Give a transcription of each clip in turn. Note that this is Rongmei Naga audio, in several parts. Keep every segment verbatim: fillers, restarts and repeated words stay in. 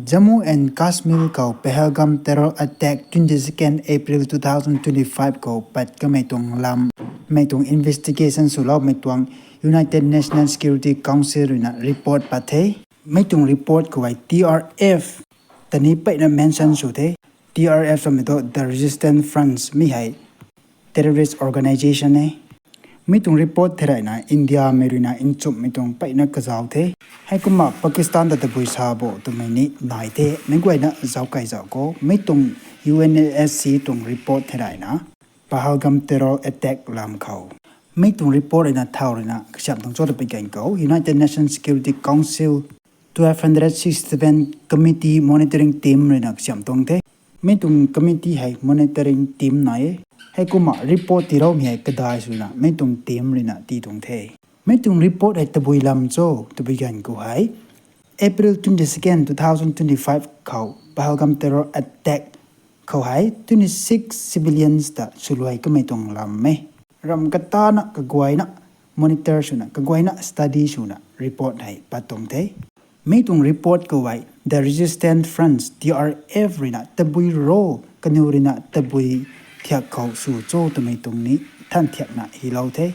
Jammu and Kashmir khou Pahalgam terror attack twenty second April two thousand twenty five khou pat kamei tuang lam, mei tuang investigation swloumei tuang United National Security Council ruina report pat the. Mei tuang report khou hei T R F ta ni peyna mention sw the. T R F samei thu The Resistance Front mi hei terrorist organisation e. Mi tuang report thei rayna Indiamei ruina nchumhmei tuang peyna kazauh the. Heikumna Pakistan ta tabui sa bo twmei ni nai the. Meic guayna zauc kay zauc khou mi tuang U N S C tuang report thei rayna Pahalgam terror attack lam khou mi tuang report ruina thau ruina kasiamh tuang cho ta pui ganv khou United Nations Security Council twelve hundred sixty-seven Committee Monitoring Team ruina kasiamh tuang the. Mi tuang committee hei monitoring team nai e. Heikumna report tiiloumei hei kadai swna mi tuang team ruina tii tuang the. Mi tuang report hei tabui lam cho ta pui ganv khou hei April twenty second, two thousand twenty five khou Pahalgam terror attack khou hei twenty six civilians ta swluai kamei tuang lam e. Ram katana kaguayna monitor swna kaguayna study swna report hei pat tuang the. Mi tuang report khou hei The Resistance Front, T R F ruina tabui ro, kaniw ruina tabui thiak khou sw cho twmei tuang ni than thiakna hilou the.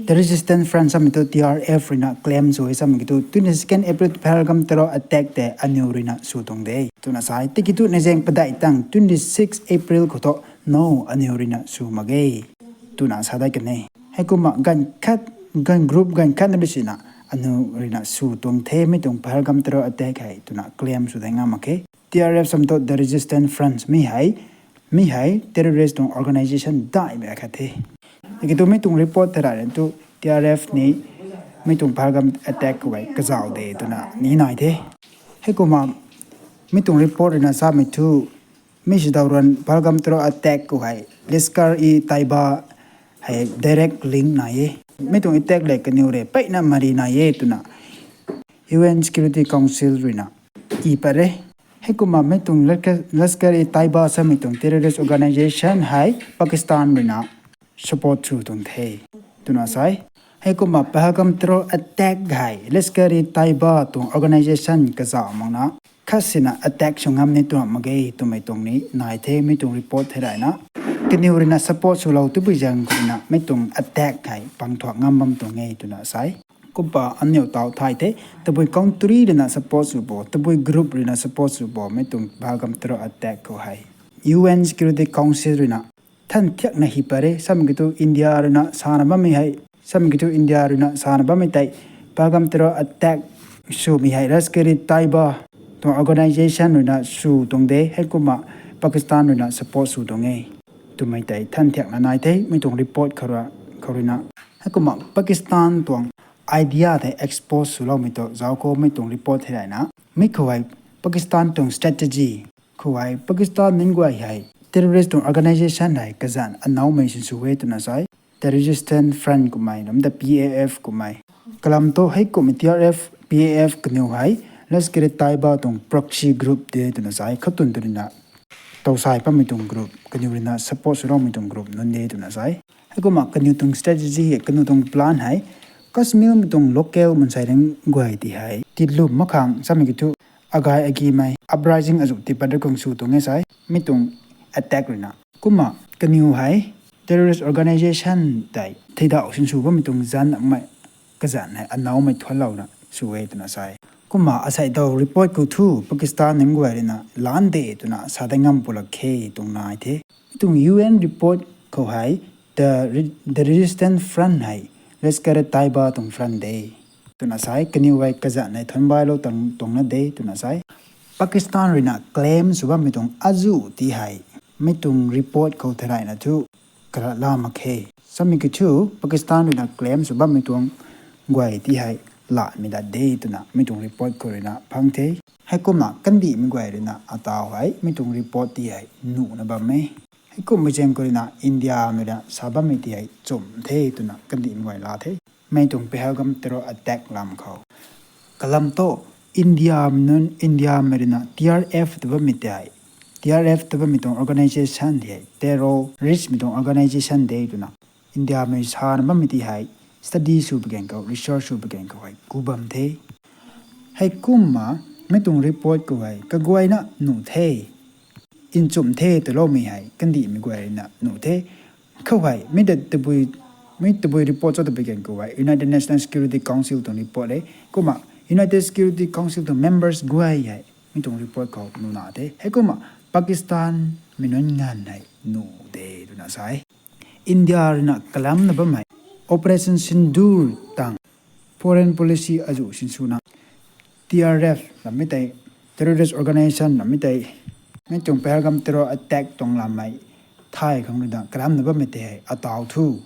The Resistance Front samei thu T R F ruina claim sw e samei kiu thu twenty second April Pahalgam terror attack tei aniw ruina sw tuang de twna sa e. Tiki thu neih zaeng padeih tang twenty six April khou thu no, aniw ruina sw mak ge twna sa dai kan e. Heikumna ganv khat, ganv group ganv khat na bi sina aniw ruina sw tuang the mi tuang Pahalgam terror attack hei twna claim sw dai ngam mak khe. T R F samei thu The Resistance Front mi hei, mi hei terrorist tuang organisation daihmei akhat the. Tiki thu mi tuang report thei rayna thu T R F ni mi tuang Pahalgam attack khou hei kazauh de twna ni nai the. Heikumna mi tuang report ruina samei thu mi si daw ruan Pahalgam terror attack khou hei Lashkar-e-Taiba hei direct link nai e. Mi tuang attack lev kaniw rui peyna mari nai e twna U N Security Council ruina i pat re. Heikumna mi tuang Lashkar-e-Taiba samei tuang terrorist organisation hei Pakistan ruina support sw tuang the twna sa e. Heikumna Pahalgam terror attack hei Lashkar-e-Taiba tuang organisation kazauh makna khat sina attack sw ngam ni tuang mak ge twmei tuang ni nai the mi tuang report thei rayna. Kaniw ruina support swlou twpui zaeng khou ruina mi tuang attack hei pang thuak ngam bam tuang e twna sa e. Kumna aniw taw thay the, tabui country ruina support sw bo, tabui group ruina support sw bo mi tuang Pahalgam terror attack khou hei U N Security Council ruina than thiakna hi pat re. Samei kiu thu India ruina sana bammei hei, samei kiu thu India ruina sana bammei tei Pahalgam terror attack swmei hei Lashkar-e-Taiba tuang organisation ruina sw tuang de, heikumna Pakistan ruina support sw tuang e twmei tei than thiakna nai the mi tuang report khou ruina. Heikumna Pakistan tuang idea tei expose swloumei tu zauc khou mi tuang report thei rayna mi khou hei Pakistan tuang strategy khou hei Pakistan nunc guay hei terrorist tuang organisation hei kazanc anoumei sinsw e twna sa e. The Resistance Front kummei ram ta P A F kummei kalam thu heikumhmei T R F, P A F kaniw hei Lashkar-e-Taiba tuang proxy group de twna sa e. Khoutuang tu ruina towsai pammei tuang group, kaniw ruina support swloumei tuang group nunc de twna sa e. Heikumna kaniw tuang strategy hei, kaniw tuang plan hei Kashmir mei tuang local mansei nunc guay ti hei tiilum mak khang samei kiu thu agay agimei uprising azuh tii pat da khang sw tuang e sa e mi tuang attack ruina. Kumna kaniw hei terrorist organisation tei theidauh sinsw bammei tuang zanc akmei kazanc hei anoumei thuanlouna sw e twna sa e. Kumna asei daw report khou thu Pakistan nunc guay ruina lan de twna sa dai ngam pulak khe tuang nai the. Mi tuang U N report khou hei The Resistance Front hei Lashkar-e-Taiba tuang front de twna sa e. Kaniw hei kazanc hei thuanbailou tuang na de twna sa e. Pakistan ruina claim sw bammei tuang azuh ti hei mi tuang report khou thei rayna thu kalat la mak khe. Samei kiu thu Pakistan ruina claim sw bammei tuang guay ti hei latmei dat de twna mi tuang report khou ruina phang the. Heikumna kandihmei guay ruina ataw hei mi tuang report ti hei nuhna bam e. Heikumhmei zaeng khou ruina Indiamei ruina sa bammei ti hei chum the twna kandihmei guay la the. Mi tuang Pahalgam terror attack lam khou kalam thu Indiamei nunc, Indiamei ruina T R F ta bammei ti hei, T R F ta bammei tuang organisation ti hei terroristmei tuang organisation de twna Indiamei sana bammei ti hei study sw pui ganv khou, research sw pui ganv khou hei ku bam the. Heikumna Mi tuang report khou hei kaguayna nuh the, nchumh the twloumei hei kandihmei guay ruina nuh the. Khou hei mi ta tabui, mi tabui report cho tabui gan khou hei United National Security Council tuang report e. Kumna United Security Council tuang members guay hei mi tuang report khou nuh na the. Heikumna Pakistan mei nunc nganv hei nuh de twna sa e. India ruina kalamna bammei Operation Sindoor tang foreign policy azuh sinswna T R F lammei tei terrorist organisation lammei tei mi tuang Pahalgam terror attack tuang lammei thay khang ruina kalamna bammei tei hei ataw thu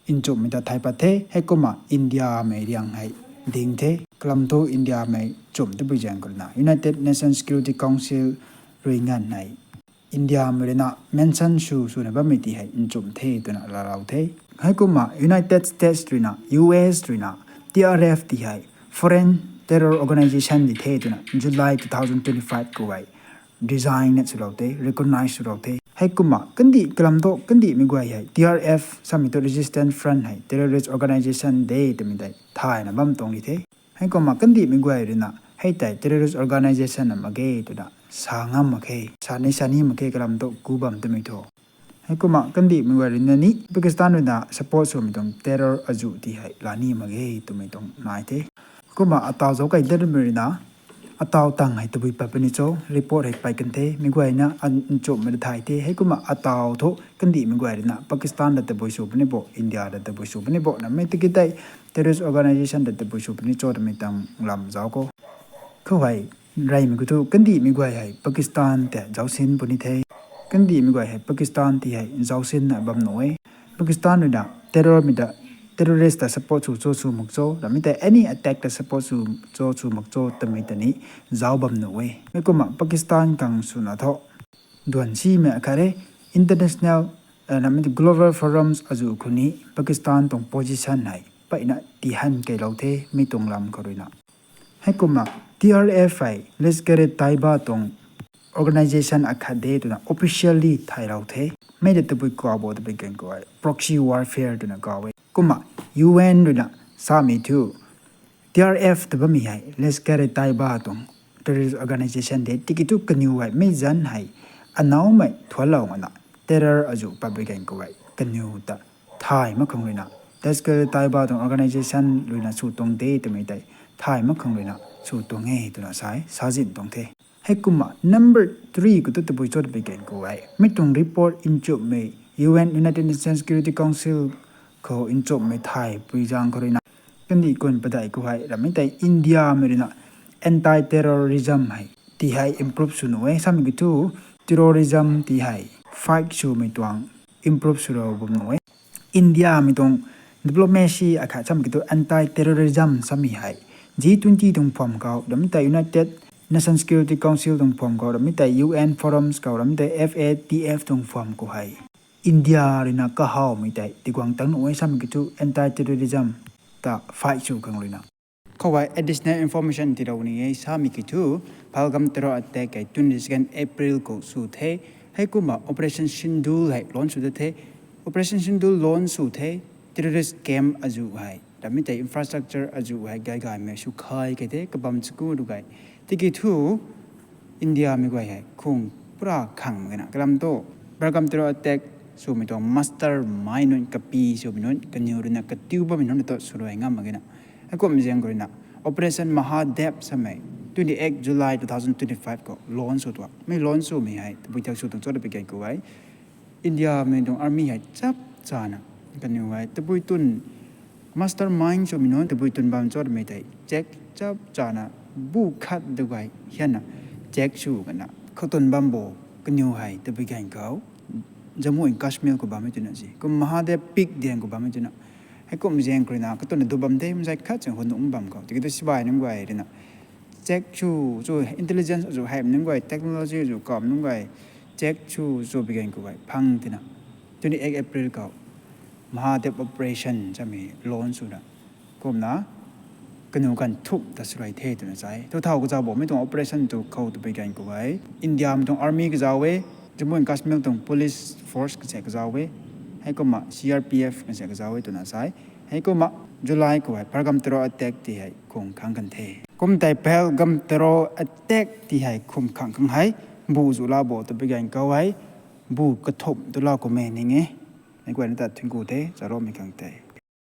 nchumhmei ta thay pat the. Heikumna Indiamei riang hei ding the. Kalam thu Indiamei chumh tabui zaeng khou ruina United Nations Security Council rui nganv hei Indiamei ruina mention sw swna bammei ti hei nchumh the twna laalou the. Heikumna United States ruina, U S ruina T R F ti hei foreign terror organisation di the twna July two thousand twenty-five khou hei design na swlou the, recognize swlou the. Heikumna kandih kalam thu kandihmei guay hei T R F samei thu Resistance Front hei terrorist organisation de twmei tei thayna bam tuang di the. Heikumna kandihmei guay ruina hei tei terrorist organisation na mak ge twna sa ngam mak khe, sa ni sa ni mak khe kalam thu ku bam twmei thu. Heikumna kandihmei guay ruina ni Pakistan ruina support swmei tuang terror azuh ti hei la ni mak ge twmei tuang nai the. Kumna ataw zauc kai datmei ruina ataw tang hei tabui pat puni cho report hei pat kan the. Mi guayna nchumhmei ta thay the. Heikumna ataw thu kandihmei guay ruina Pakistan ta tabui sw puni bo, India ta tabui sw puni bo namei tiki tei terrorist organisation ta tabui sw puni cho twmei tang lam zauc khou. Khou hei reymei khou thu kandihmei guay hei Pakistan ta zaucsin puni the. Kandihmei guay hei Pakistan ti hei zaucsinna bam nuh e. Pakistan ruina terrormei ta, terrorist ta support sw cho sw mak cho, ramei tei any attack ta support sw cho sw mak cho twmei ta ni zauc bam nuh e. Heikumna Pakistan khang swna thu duan simei akhat e, international, namei global forums azuh khou ni Pakistan tuang position hei mpeyna tihan keylou the mi tuang lam khou ruina. Heikumna T R F hei Lashkar-e-Taiba tuang organisation akhat de twna officially thaylou the. Mei ta tabui kaw bo tabui gan khou hei proxy warfare twna kaw e. Kumna U N ruina samei thu T R F ta bammei hei Lashkar-e-Taiba tuang terrorist organisation de tiki thu kaniw hei mei zanc hei anaumei thuanlou ngana terror azuh pat bui gan khou hei kaniw ta thay mak khang ruina, Lashkar-e-Taiba tuang organisation ruina sw tuang de twmei tei thay mak khang ruina sw tuang e twna sa e, sazin tuang the. Heikumna number three khou thu tabui cho tabui gan khou hei mi tuang report nchumhmei U N, United Nations Security Council khou nchumhmei thay pui zaeng khou ruina kandih kun padeih khou hei ramei tei Indiamei ruina anti terrorism hei ti hei improve sw nuh e. Samei kiu thu terrorism ti hei fight swmei tuang improve swlou bam nuh e. Indiamei tuang diplomacy akhat samei kiu thu anti terrorism samei hei G twenty tuang form khou ramei tei United Nations Security Council tuang form khou ramei tei U N forums khou ramei tei F A T F tuang form khou hei India ruina kahawmei tei tiguang tang nuh e. Samei kiu thu anti terrorism ta fight sw khang ruina khou hei additional information tiilou ni e. Samei kiu thu Pahalgam terror attack hei twenty second April khou sw the. Heikumna Operation Sindoor hei launch sw da the. Operation Sindoor launch sw the, terrorist camp azuh hei ramei tei infrastructure azuh hei gay gaymei sw khay kei the kabam chaku du gay. Tiki thu Indiamei guay hei khung pura khang mak gana kalam thu Pahalgam terror attack swmei tuang mastermind nunc, kapi swmei nunc, kaniw ruina katiu bammei nunc ta sw rui ngam mak gana. Heikum zaeng khou ruina Operation Mahadev samei twenty eight July two thousand twenty-five khou launch sw tuang. Mei launch swmei hei tabui thak sw tuang cho tabui gan khou hei Indiamei tuang army hei chap chana kaniw hei tabui twn mastermind swmei nunc tabui twn bam cho twmei tei check chap chana bu khat du gay hianna check sw kana khou twn bam bo kaniw hei tabui gan khou Jammu and Kashmir khou bammei twna si kum Mahadev Peak diang khou bammei twna. Heikum zaeng khou ruina katwna du bam de, mzai khat chang hou nung bam khou tiki thu sibai nunc guay ruina check sw, sw intelligence azuh hei nunc guay, technology azuh kam nunc guay check sw, sw bui gan khou hei phang tina twenty eight April khou Mahadev Operation samei launch swna kumna kaniw kan thuk ta sw rui the twna sa e. Thu thau kazauh bammei tuang operation tu khou tabui gan khou hei Indiamei tuang army kazauh e, Jammu and Kashmir tuang police force kasaek kazauh e, heikumna C R P F kasaek kazauh e twna sa e. Heikumna July khou hei Pahalgam terror attack ti hei khum khang kan the. Kum tei Pahalgam terror attack ti hei khum khang khang hei, bu zu la bo ta bigan khou hei, bu kathumh tu la kum e ning e. Mei guayna ta thingku the, charomei khang tei.